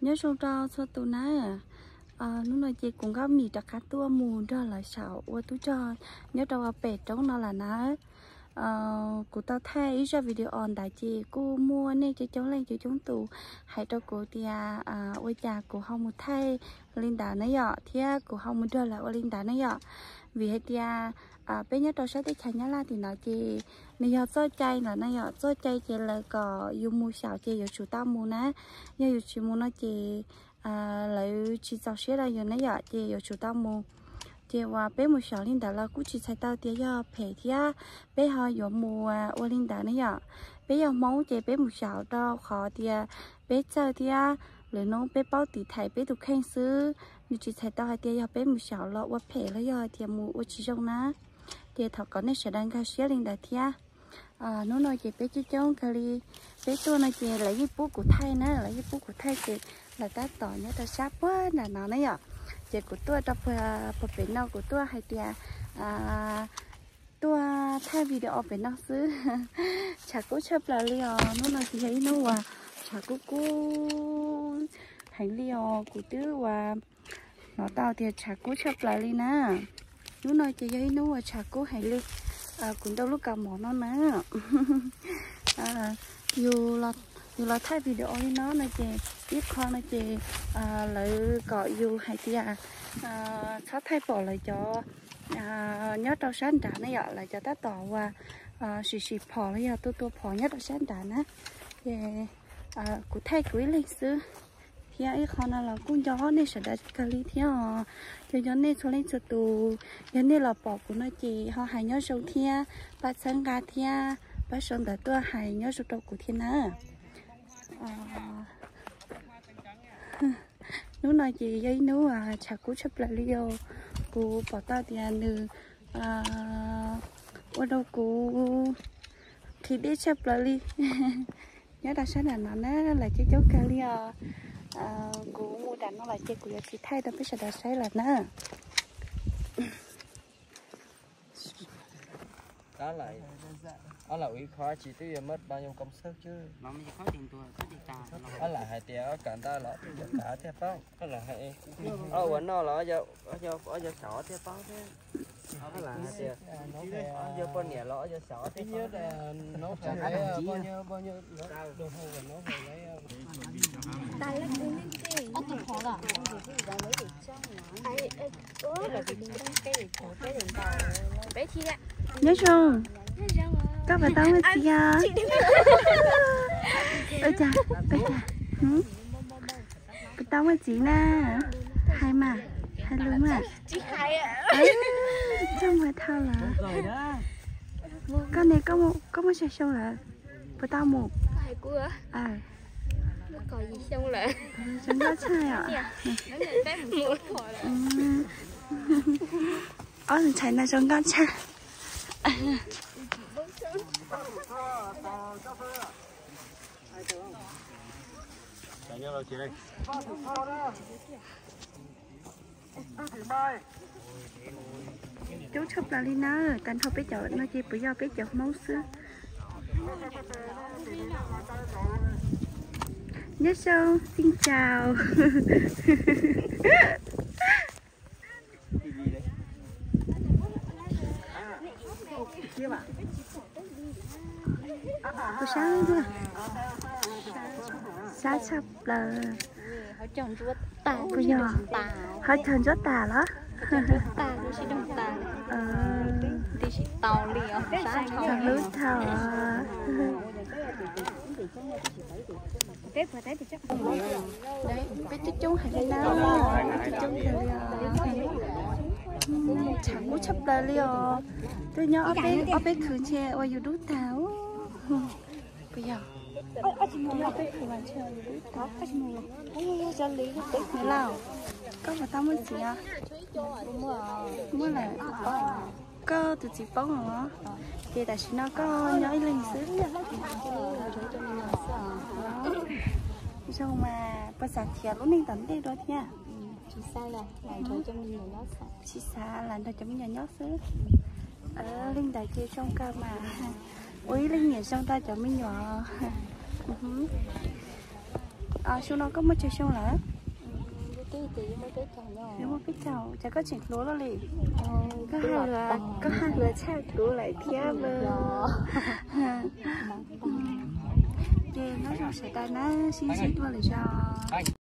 Nyob zoo rau txhua tus na. Hnub no ces kuv Nkauj Mim rov qab tuaj mus nrog lawv saum ua tub rog nyob rau pem roob no lawm na. Kuv tau thaij ib zaj video ntawd ces kuj muaj nej coob coob leej coob coob tus hais rau kuv tias ua cas kuv ho mus thaij li ntawd na yom, thiab kuv ho mus nrog lawv ua li ntawd na yom. Vim hais tias peb nyob rau sab teb chaws Nyab Laj tim no ces nws yog txoj cai lawm na yom, txoj cai ces lawv kom yus mus xyaum ces yuav tsum tau mus na. Yog yus tsis mus no ces lawv tsis txaus siab rau yus na yom, ces yuav tsum tau mus. Ces uas peb mus xyaum li ntawd los kuj tsis txhais tau tias yog phem thiab peb ho yuav mus ua li ntawd na yom. Peb yog Hmoob ces peb mus xyaum rau qhov tias peb txawj thiab lwm hnub peb paub tiv thaiv peb tus kheej xwb. Nws tsis txhais tau hais tias yog peb mus xyaum los ua phem los yog tias mus ua tsis zoo na. Ces thov kom nej sawv daws nkag siab li ntawd thiab. Hnub no ces peb coob coob kawg li. Peb tuaj no ces lawv yeej pub kuv thaij na, lawv yeej pub kuv thaij ces lawv tab tom nyob rau sab puag nram no na yom. Ces kuv tuaj rau puag pem no, kuv tuaj hais tias tuaj thaij video pem no xwb. Tshav kub tshaj plaws li os, hnub no ces yog ib hnub uas tshav kub kub heev li os, kuv twb uas hnov tau tias tshav kub tshaj plaws li na. Hnub no ces yog ib hnub uas tshav kub heev li. Kuv ntaus lub kaus mom no na. Yus los thaij video li no no ces ib qho no ces lawv kom yus hais tias txhob thaij pom lawv cov nyob rau sab nrad na yom, lawv cov tab tom uas sim sim phom los yog tua tua phom nyob rau sab nrad na. Ces kuv thaij kuv ib leeg xwb, thiab ib qho no los kuj nco nej sawv daws kawg li thiab os. Ces nco nej txhua leej txhua tus, yog nej los pom kuv no ces ho hais nyob zoo thiab pab txhawb nqa thiab pab sau ntawv tuaj hais nyob zoo rau kuv thiab na. Hnub no ces yog ib hnub tshav kub tshaj plaws li os. Kuv pom tau tias nws ua rau kuv qhib deb tshaj plaws li. Nyob rau sab nram no na lawv coob coob kawg li os. Kuv mus nram no lawm ces kuv yuav tsis thaij rau peb sawv daws saib lawm na. Ob lam ua ib qho tsis twb yuav muab pab yoo koo xwb. Ob lam hais tias ob kam ntawd los twb yuav kam thiaj paub. Ob lam hais ob ua noj los ob yuav xyaum thiaj paub thiab. Ob lam hais tias ob yog poj niam los ob yuav xyaum thiaj paub. Nyob zoo, koj puas tau muaj txiv os? Ua cas, ua cas, puas tau muaj txiv na? Hais mas, hais lus mas. Txog mus thau lawm. Koj ne, koj muaj xya xyoo lawm? Puas tau mus? Zoo nkauj tshaj os. Ob tus ntxhais no zoo nkauj tshaj. Coob tshaj plaws li na, tag nrho peb cov no ces puas yog peb cov Hmoob xwb. Nyob zoo, xin chào. Kuv sab, sab tshaj plaws. Kuv yog ho cog ntsuab tas los? Txog lub thaum. Peb coob coob heev li na, coob coob heev li os. Tshav kub tshaj plaws li os. Twb nyob ob peb khwv ntshe ua yus dub tag. Puas yog? Nyob ob peb khwv mas ntshe ua yus dub tag. Niam laus, koj puas tau muaj txiv os? Muaj lawm. Koj tus txiv poob los? Ces tam sim no koj nyob ib leeg xwb. Zoo mas puas xav khiav lub neej tom ntej dua thiab? Tsis xav lam nrog cov me nyuam nyob xwb. Li ntawd ces zoo kawg mas, ua ib leej niam zoo tau cov me nyuam. Xyoo no koj muaj tsawg xyoo lawm? Yuav muaj peb caug, cas koj tseem hluas luaj li. Koj hais lus tshaj kuv lawm thiab mas. Ces nyob zoo sawv daws na, sib ntsib dua lwm zaus.